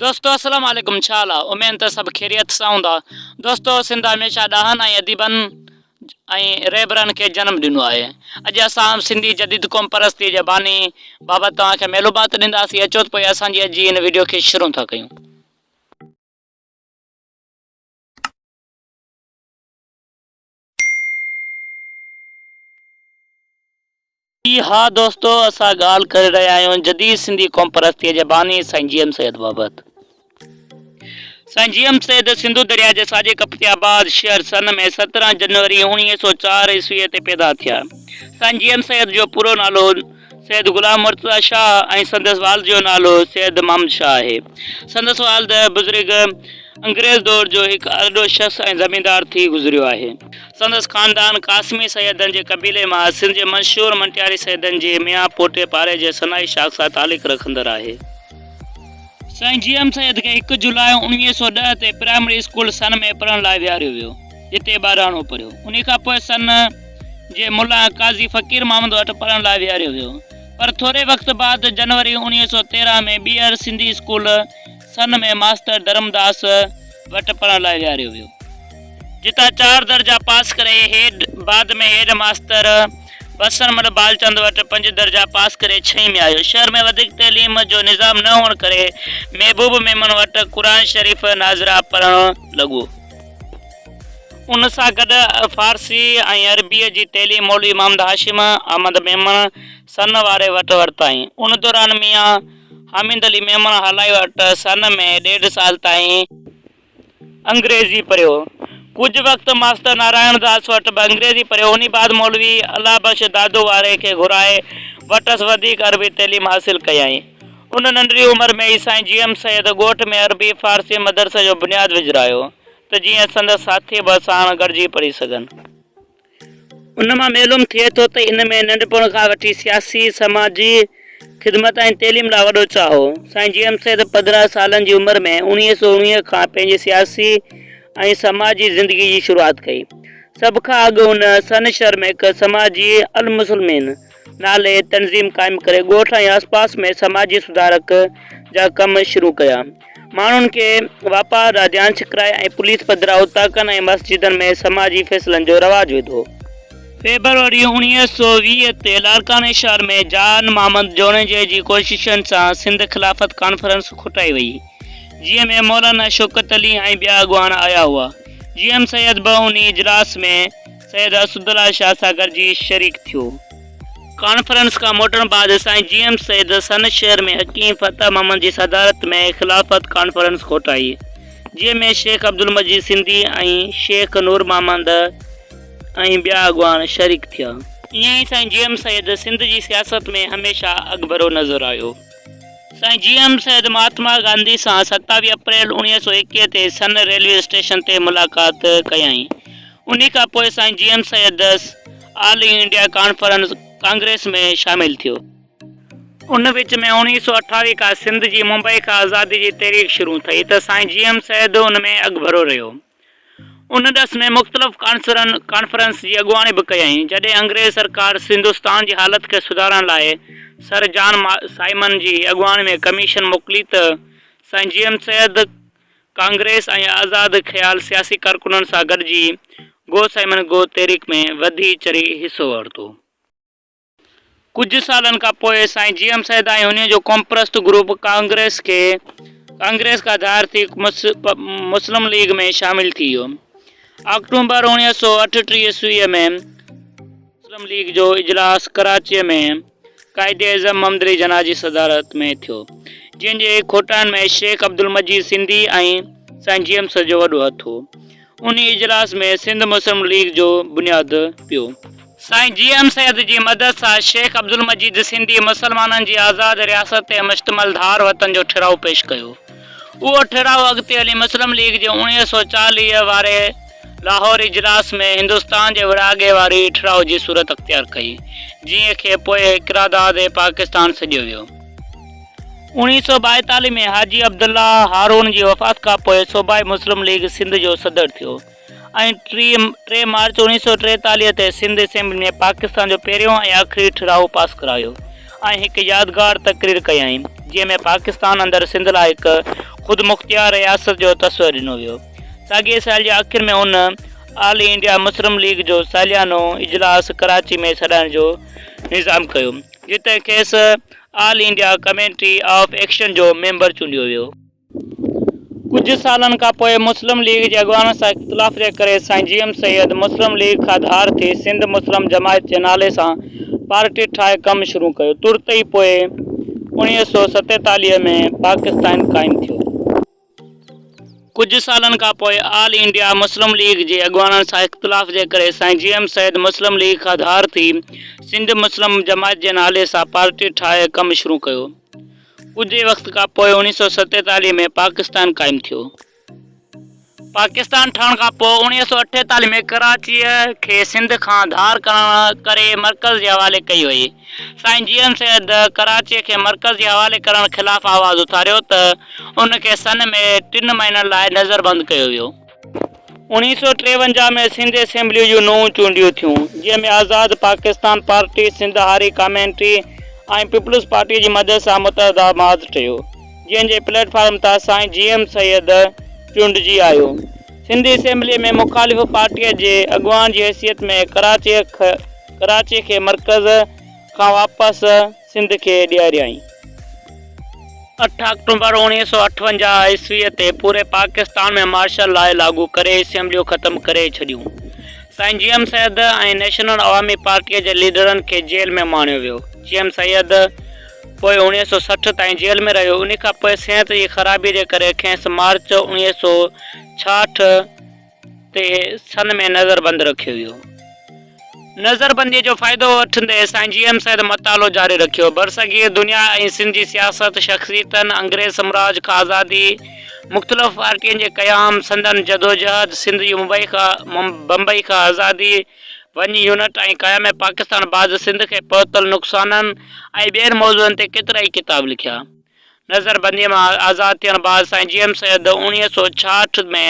دوستو السلام عليڪم ڇا حال آ اميد ته سڀ خيريت سان هوندا دوستو سنڌ هميشه ڏاهن ۽ اديبن ۽ رهبرن کي جنم ڏنو آهي اڄ اسان سنڌي جديد قوم پرستي جي باني بابت توهان کي معلومات ڏينداسين اچو ته پوء اسان جي اڄ جي هن وڊيو کي شروع ٿا ڪيون. جي ها دوستو اسان ڳالهه ڪري رهيا آهيون جديد سنڌي قومپرستيء جي باني سائين جي ايم سيد بابت. سائين جي ايم سيد سنڌو درياء جي ساڄي ڪپ تي آباد شهر سن ۾ 17 جنوري 1904 عيسويء تي پيدا ٿيا. سائين جي ايم سيد جو پورو نالو سيد غلام مرتضيٰ شاهه ۽ سندس والد جو نالو سيد محمد شاهه آهي. سندس والد بزرگ انگريز دور جو هڪ ارڏو شخص ۽ زميندار ٿي گذريو آهي. سندس خاندان قاسمي سيدن جي قبيلي مان سنڌ جي مشهور منٽياري سيدن جي ميان پوٽي پاڙي جي سنائي شاخ سان تعلق رکندڙ آهي. سائين جي ايم سيد کي هڪ جولاء 1910 تي پرائمري اسڪول سن ۾ پڙهڻ لاء ويهاريو ويو، جتي ٻاراڻو پڙهيو. انهي کان پوء سن جي ملان قاضي فقير محمد وٽ پڙهڻ لاء ويهاريو ويو. پر ٿوري وقت بعد جنوري 1913 ۾ ٻيهر سنڌي اسڪول سن ۾ ماستر ڌرمداس وٽ پڙهڻ لاء ويهاريو ويو. جتان چار درجا پاس ڪري هيڊ بعد ۾ هيڊ ماستر بسرمل بالچند وٽ پنج درجا پاس ڪري ڇهين ۾ آيو. شهر ۾ وڌيڪ تعليم جو نظام نه هئڻ ڪري محبوب ميمڻ وٽ قرآن شريف ناظره پڙهڻ لڳو. ان سان گڏ فارسي ۽ عربيء جي تعليم مولوي محمد هاشم احمد ميمڻ سن واري وٽ ورتائين. ان دوران ميان حامد علي ميمڻ هالائي وٽ سن ۾ ڏيڍ سال تائين انگريزي پڙهيو. ڪجهه وقت ماستر نارائڻ داس وٽ به انگريزي پڙهيو. انهي بعد مولوي الله بخش دادو واري کي گهرائي وٽس وڌيڪ عربي تعليم حاصل ڪيائين. ان ننڍڙي عمر ۾ ئي سائين جي ايم سيد ڳوٺ ۾ عربي فارسي مدرسي جو بنياد وجهرايو ته جيئن سندس ساٿي به ساڻ گڏجي پڙهي سگهن. ان مان معلوم ٿئي ٿو ته ان ۾ ننڍپڻ کان وٺي سياسي، سماجي خدمت ۽ تعليم لاء وڏو چاهه هو. سائين جي ايم سيد 15 سالن جي عمر ۾ 1919 کان پنهنجي سياسي ۽ سماجي زندگي جي شروعات ڪئي. سڀ کان اڳ هن سن شهر ۾ هڪ سماجي المسلمين نالي تنظيم قائم ڪري ڳوٺ ۽ آسپاس ۾ سماجي سڌارڪ جا ڪم شروع ڪيا. ماڻهن کي واپار ڏانهن ڌيان ڇڪرائي ۽ پوليس پڌرا اوطاقن ۽ مسجدن ۾ سماجي فيصلن جو رواج وڌو. فيبروري 1920 تي لاڙڪاڻي شهر ۾ جان محمد جوڻيجي جي ڪوششن سان سنڌ خلافت ڪانفرنس کوٽائي وئي، جنهن ۾ مولانا شوڪت علي ۽ ٻيا اڳواڻ آيا هئا. جي ايم سيد به انهي اجلاس ۾ سيد اسدالله شاهه سان گڏجي شريڪ ٿيو. ڪانفرنس کان موٽڻ بعد سائين جي ايم سيد سن شهر ۾ حڪيم فتح محمد جي صدارت ۾ خلافت ڪانفرنس ڪوٺائي، جنهن ۾ شيخ عبدالمجيد سنڌي ۽ شيخ نور محمد ۽ ٻيا اڳواڻ شريڪ ٿيا. ائين ئي سائين جي ايم سيد سنڌ جي سياست ۾ هميشه اڳڀرو نظر آيو. سائين جي ايم سيد مهاتما گانڌي سان 27 اپريل 1921 تي سن ريلوي اسٽيشن تي ملاقات ڪيائين. انهي کان پوء سائين G M Syed all India conference congress ۾ شامل ٿيو. ان وچ ۾ 1928 کان سنڌ جي ممبئي کان آزادي جي تحريڪ شروع ٿئي ته سائين جي ايم سيد ان ۾ اڳڀرو رهيو. ان ڏس ۾ مختلف ڪانفرنس جي اڳواڻي به ڪيائين. جڏهن انگريز سرڪار سنڌوستان جي حالت کي سڌارڻ لاء سر جان سائمن جي اڳواڻي ۾ ڪميشن موڪلي ته سائين جي ايم سيد ڪانگريس ۽ آزاد خيال سياسي ڪارڪنن سان گڏجي گو سائمن گو تحريڪ ۾ وڌي چڙهي حصو ورتو. ڪجهه سالن کان پوء سائين جي ايم سيد ۽ انهيء جو قومپرست گروپ ڪانگريس کي ڪانگريس کان ڌار ٿي مسلم ليگ ۾ شامل ٿي ويو. آڪٽومبر 1938 عيسويء ۾ مسلم ليگ جو اجلاس ڪراچيء ۾ قائداعظم محمد علي جناح جي صدارت ۾ ٿيو، جنهن جي کوٽائن ۾ شيخ عبدالمجيد سنڌي ۽ سائين جي ايم سيد جو وڏو هٿ هو. انهي اجلاس ۾ سنڌ مسلم ليگ جو بنياد پيو. سائين جي ايم سيد جي مدد سان شيخ عبدالمجيد سنڌي مسلمانن جي آزاد رياست تي مشتمل ڌار وطن جو ٺهراء پيش ڪيو. اهو ٺهراء اڳتي هلي مسلم ليگ جي 1940 واري لاهور اجلاس ۾ هندستان جي ورهاڳي واري ٺهراء جي صورت اختيار ڪئي، جنهن کي پوء قرارداد پاڪستان سڏيو ويو. 1942 ۾ حاجي عبدالله هارون جي وفات کان پوء صوبائي مسلم ليگ سنڌ جو صدر ٿيو ۽ 3 مارچ 1943 تي سنڌ اسيمبلي ۾ پاڪستان جو پهريون ۽ آخري ٺهراء پاس ڪرايو ۽ هڪ يادگار تقرير ڪيائين جنهن ۾ پاڪستان اندر سنڌ لاء هڪ خودمختيار رياست جو تصور ڏنو ويو. ساڳئي سال جي آخر ۾ هن آل انڊيا مسلم ليگ جو ساليانو اجلاس ڪراچي ۾ سڏائڻ جو نظام ڪيو، جتي کيس all India committee of action جو ميمبر چونڊيو ويو. ڪجهه سالن کان پوء مسلم ليگ جي اڳواڻن سان اختلاف جي ڪري سائين جي ايم سيد مسلم ليگ کان ڌار ٿي سنڌ مسلم جماعت جي نالي سان پارٽي ٺاهي ڪم شروع ڪيو. ترت ئي پوء 1947 ۾ پاڪستان قائم ٿيو. ڪجهه سالن کان پوء آل انڊيا مسلم ليگ جي اڳواڻن سان اختلاف جي ڪري سائين جي ايم سيد مسلم ليگ کان ڌار ٿي سنڌ مسلم جماعت جي نالي سان پارٽي ٺاهي ڪم شروع ڪيو. ڪجهه ئي وقت کان پوء 1947 ۾ پاڪستان قائم ٿيو. پاڪستان ٺهڻ کان پوء 1948 ۾ ڪراچيء کي سنڌ کان ڌار ڪرڻ ڪري مرڪز جي حوالي ڪئي وئي. سائين جي ايم سيد ڪراچيء کي مرڪز جي حوالي ڪرڻ خلاف آواز اٿاريو ته ان کي سن ۾ ٽن مهينن لاء نظربند ڪيو ويو. 1953 ۾ سنڌ اسيمبليء جون نون چونڊيون ٿيون، جنهن ۾ آزاد پاڪستان پارٽي، سنڌ هاري ڪاميٽي ۽ پيپلز پارٽيء جي مدد سان متحده محاذ ٺهيو. جنهن جي پليٽ فارم تان سائين جي ايم سيد چونڊجي آيو. سنڌ اسيمبليء ۾ مخالف پارٽيء جي اڳواڻ جي حيثيت ۾ ڪراچيء کي مرڪز کان واپس سنڌ کي ڏياريائين. اٺ آڪٽوبر 1958 عيسويء تي پوري پاڪستان ۾ مارشل لاء لاڳو ڪري اسيمبليون ختم ڪري ڇڏيون. سائين جي ايم سيد ۽ نيشنل عوامي پارٽيء جي ليڊرن کي جيل ۾ اماڻيو ويو. جي ايم سيد پوء 1960 تائين جيل ۾ رهيو. انهي کان پوء صحت جي خرابيء جي ڪري کيس مارچ 1966 تي سن ۾ نظربند رکيو ويو. نظربنديء جو فائدو وٺندي سائين جي ايم سيد مطالعو جاري رکيو. برصغير دنيا ۽ سنڌ جي سياست، شخصيتن، انگريز سامراج کان آزادي، مختلف پارٽين جي قيام، سندن جدوجهد، سنڌ جي بمبئي کان آزادي، ون يونٽ ۽ قيام پاڪستان بعد سنڌ کي پهتل نقصانن ۽ ٻين موضوعن تي ڪيترائي ڪتاب لکيا. نظربنديء مان آزاد ٿيڻ بعد سائين جي ايم سيد 1966 ۾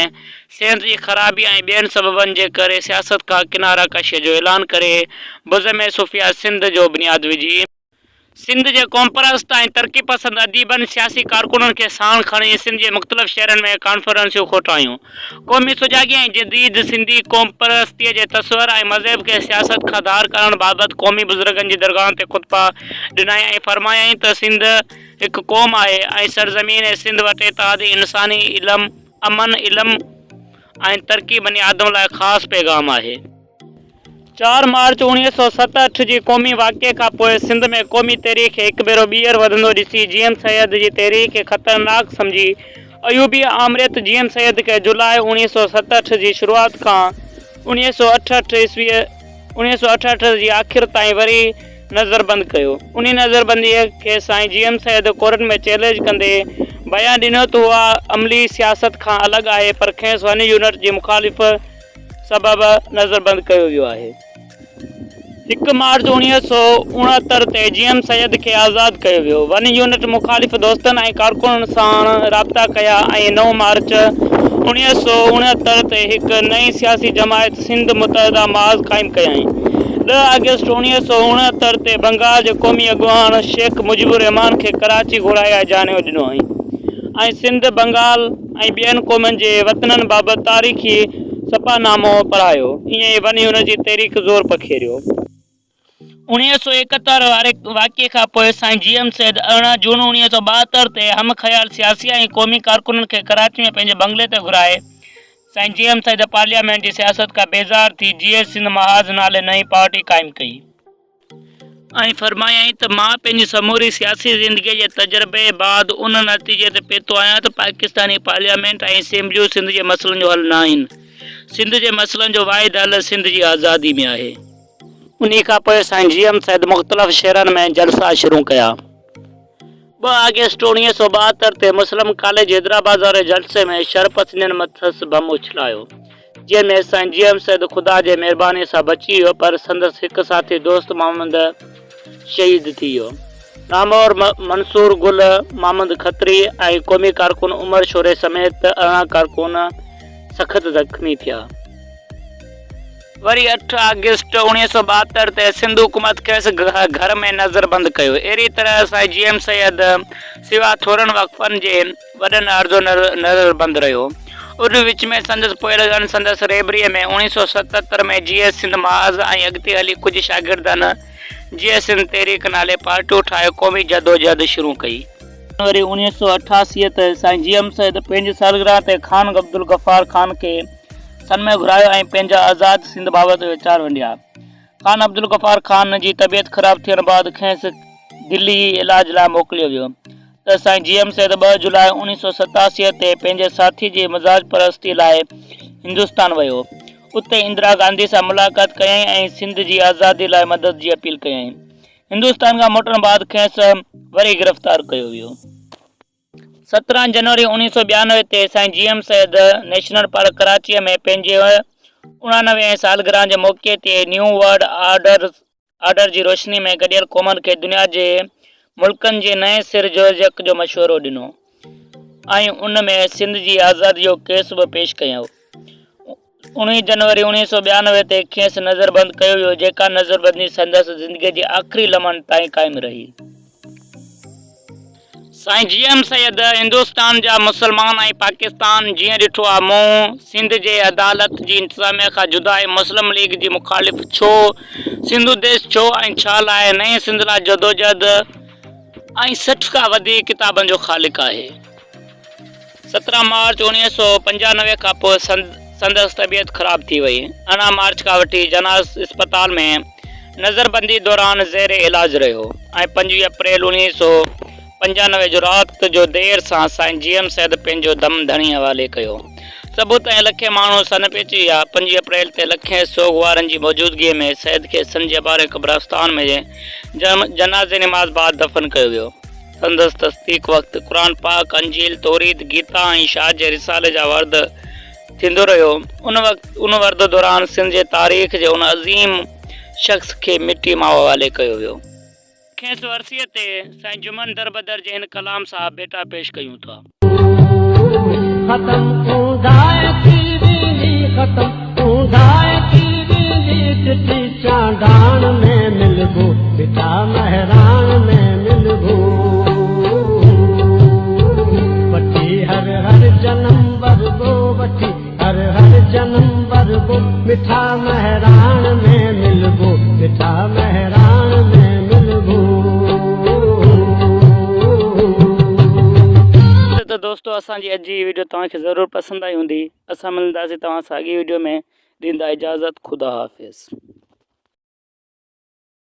صحت جي خرابي ۽ ٻين سببن جي ڪري سياست کان ڪناره ڪشيء جو اعلان ڪري بزم صوفياء سنڌ جو بنياد وجهي، سنڌ جي قومپرست ۽ ترقي پسند اديبن، سياسي ڪارڪنن کي ساڻ کڻي سنڌ جي مختلف شهرن ۾ ڪانفرنسون کوٽايون. قومي سجاڳي ۽ جديد سنڌي قومپرستيء جي تصور ۽ مذهب کي سياست کان ڌار ڪرڻ بابت قومي بزرگن جي درگاهن تي خطبا ڏنائين ۽ فرمايائين ته سنڌ هڪ قوم آهي ۽ سرزمين سنڌ وٽ اتحاد انساني علم، امن، علم ۽ ترقي بني آدم لاء خاص پيغام آهي. چار مارچ 1967 جي قومي واقعي کان پوء سنڌ ۾ قومي تحريڪ کي هڪ ڀيرو ٻيهر وڌندو ڏسي جي ايم سيد جي تحريڪ کي خطرناڪ سمجهي ايوبي آمريت جي ايم سيد کي جولاء 1967 جي شروعات کان 1968 عيسوي 1968 جي آخر تائين وري نظربند ڪيو. انهي نظربنديء کي سائين جي ايم سيد ڪورٽ ۾ چئلينج ڪندي بيان ڏنو ته اها عملي سياست کان الڳ آهي پر کيس ون يونٽ جي مخالف سبب نظربند ڪيو ويو آهي. هڪ مارچ 1969 تي جي ايم سيد کي آزاد ڪيو ويو. ون يونٽ مخالف دوستن ۽ ڪارڪنن ساڻ رابطا ڪيا ۽ نو مارچ 1969 تي هڪ نئين سياسي جماعت سنڌ متحده محاذ قائم ڪيائين. ڏهه آگسٽ 1969 تي بنگال جي قومي اڳواڻ شيخ مجيب الرحمان کي ڪراچي گهرائي آجياڻو ڏنو ۽ سنڌ، بنگال، ۽ ٻين قومن جي وطنن بابت تاريخي سپاهنامو پڙهايو. ائين ئي ون يونٽ جي تحريڪ زور پکيڙيو. 1971 واري واقعي کان پوء سائين جي ايم سيد 18 جون 1972 تي هم خيال سياسي ۽ قومي ڪارڪنن کي ڪراچي ۾ پنهنجي بنگلي تي گهرائي سائين جي ايم سيد پارليامينٽ جي سياست کان بيزار ٿي جيئي سنڌ محاذ نالي نئين پارٽي قائم ڪئي. ۽ فرمايائين ته مان پنهنجي سموري سياسي زندگيء جي تجربي بعد ان نتيجي تي پهتو آهيان ته پاڪستاني پارليامينٽ ۽ اسيمبليون سنڌ جي مسئلن جو حل ناهن. سنڌ جي مسئلن جو واحد حل سنڌ جي آزادي ۾ آهي. انهي کان پوء سائين جي ايم سيد مختلف شهرن ۾ جلسا شروع ڪيا. ٻه آگسٽ 1972 تي مسلم ڪاليج حيدرآباد واري جلسي ۾ شرپسندين مٿس بم اڇلايو، جنهن ۾ سائين جي ايم سيد خدا جي مهربانيء سان بچي ويو، پر سندس هڪ ساٿي دوست محمد شهيد ٿي ويو. نامور منصور گل، محمد کتري ۽ قومي ڪارڪن عمر شوري سميت 18 ڪارڪن سخت زخمي ٿيا. وري اٺ آگسٽ 1972 تي سنڌ حڪومت کيس گهر ۾ نظربند ڪيو. اهڙي طرح سائين جي ايم سيد سوا ٿورن وقفن جي وڏن عرضو نظربند رهيو. ان وچ ۾ سندس پوئلڳن سندس رهبريء ۾ 1977 ۾ جيئي سنڌ محاذ ۽ اڳتي هلي ڪجهه شاگردن جيئي سنڌ تحريڪ نالي پارٽيون ٺاهي قومي جدوجهد شروع ڪئي. جنوري 1988 تي سائين جي ايم سيد پنهنجي سالگرهه تي خان عبدالغفار خان کي سن ۾ گهرايو ۽ پنهنجا آزاد سنڌ بابت ويچار ونڊيا. خان عبدالغفار خان جي طبيعت خراب ٿيڻ بعد کيس دلي علاج لاء موڪليو ويو ته سائين جي ايم سيد 2 جولاء 1987 تي پنهنجي ساٿي جي مزاج پرستي لاء هندستان ويو. اتي اندرا گانڌي سان ملاقات ڪيائين ۽ سنڌ جي آزادي لاء مدد جي اپيل ڪيائين. هندستان کان موٽڻ بعد کيس وري گرفتار ڪيو ويو. 17 جنوري 1992 تي سائين G M Syed national park ڪراچيء ۾ پنهنجي 89 هين سالگرهه جي موقعي تي نيو ورلڊ آرڊر جي روشني ۾ گڏيل قومن کي دنيا جي ملڪن جي نئين سر جوڙجڪ جو مشورو ڏنو ۽ ان ۾ سنڌ جي آزادي جو ڪيس به پيش ڪيو. 19 جنوري 1992 تي کيس نظربند ڪيو ويو، جيڪا نظربندي سندس زندگيء جي آخري لمحن تائين قائم رهي. سائين جي ايم سيد هندستان جا مسلمان ۽ پاڪستان جيئن ڏٺو آ مون سنڌ جي عدالت جي انتظاميه کان جدا ۽ مسلم ليگ جي مخالف ڇو، سنڌو ديش ڇو ۽ ڇا لاء، نئين سنڌ لاء جدوجهد ۽ 60 کان وڌيڪ ڪتابن جو خالق آهي. 17 مارچ 1995 کان پوء سندس طبيعت خراب ٿي وئي. 18 مارچ کان وٺي جناح اسپتال ۾ نظربندي دوران زير علاج رهيو ۽ 25 اپريل 1995 جو رات جو دير سان سائين جي ايم سيد پنهنجو دم ڌڻي حوالي ڪيو. صبح تائين لکين ماڻهو سن پهچي ويا. 25 اپريل تي لکين سوڳوارن جي موجودگي ۾ سيد کي سن جي اباڻي قبرستان ۾ جنازي نماز بعد دفن ڪيو ويو. سندس تصديق وقت قرآن پاڪ، انجيل، توريت، گيتا ۽ شاهه جي رسالي جا ورد ٿيندو رهيو. ان وقت ان ورد دوران سنڌ جي تاريخ جي ان عظيم شخص کي مٽي ماء حوالي ڪيو ويو. کيس ورسيء تي سائين جمن دربدر جي هن ڪلام سان ڀيٽا پيش ڪيون ٿا. ختم اونداهي ٿي ويندي ختم اونداهي ٿي ويندي چٽي چانڊاڻ ۾ ملبو مٺا مهراڻ ۾ ملبو وٺي هر هر جنم وربو وٺي هر هر جنم وربو مٺا مهراڻ ۾ ملبو مٺا مهراڻ ۾ ملبو. ته دوستو اسان جي اڄ جي هي وڊيو توهان کي ضرور پسند آئي هوندي اسان ملنداسين توهان سان اڳي وڊيو ۾ ڏيندا اجازت خدا حافظ.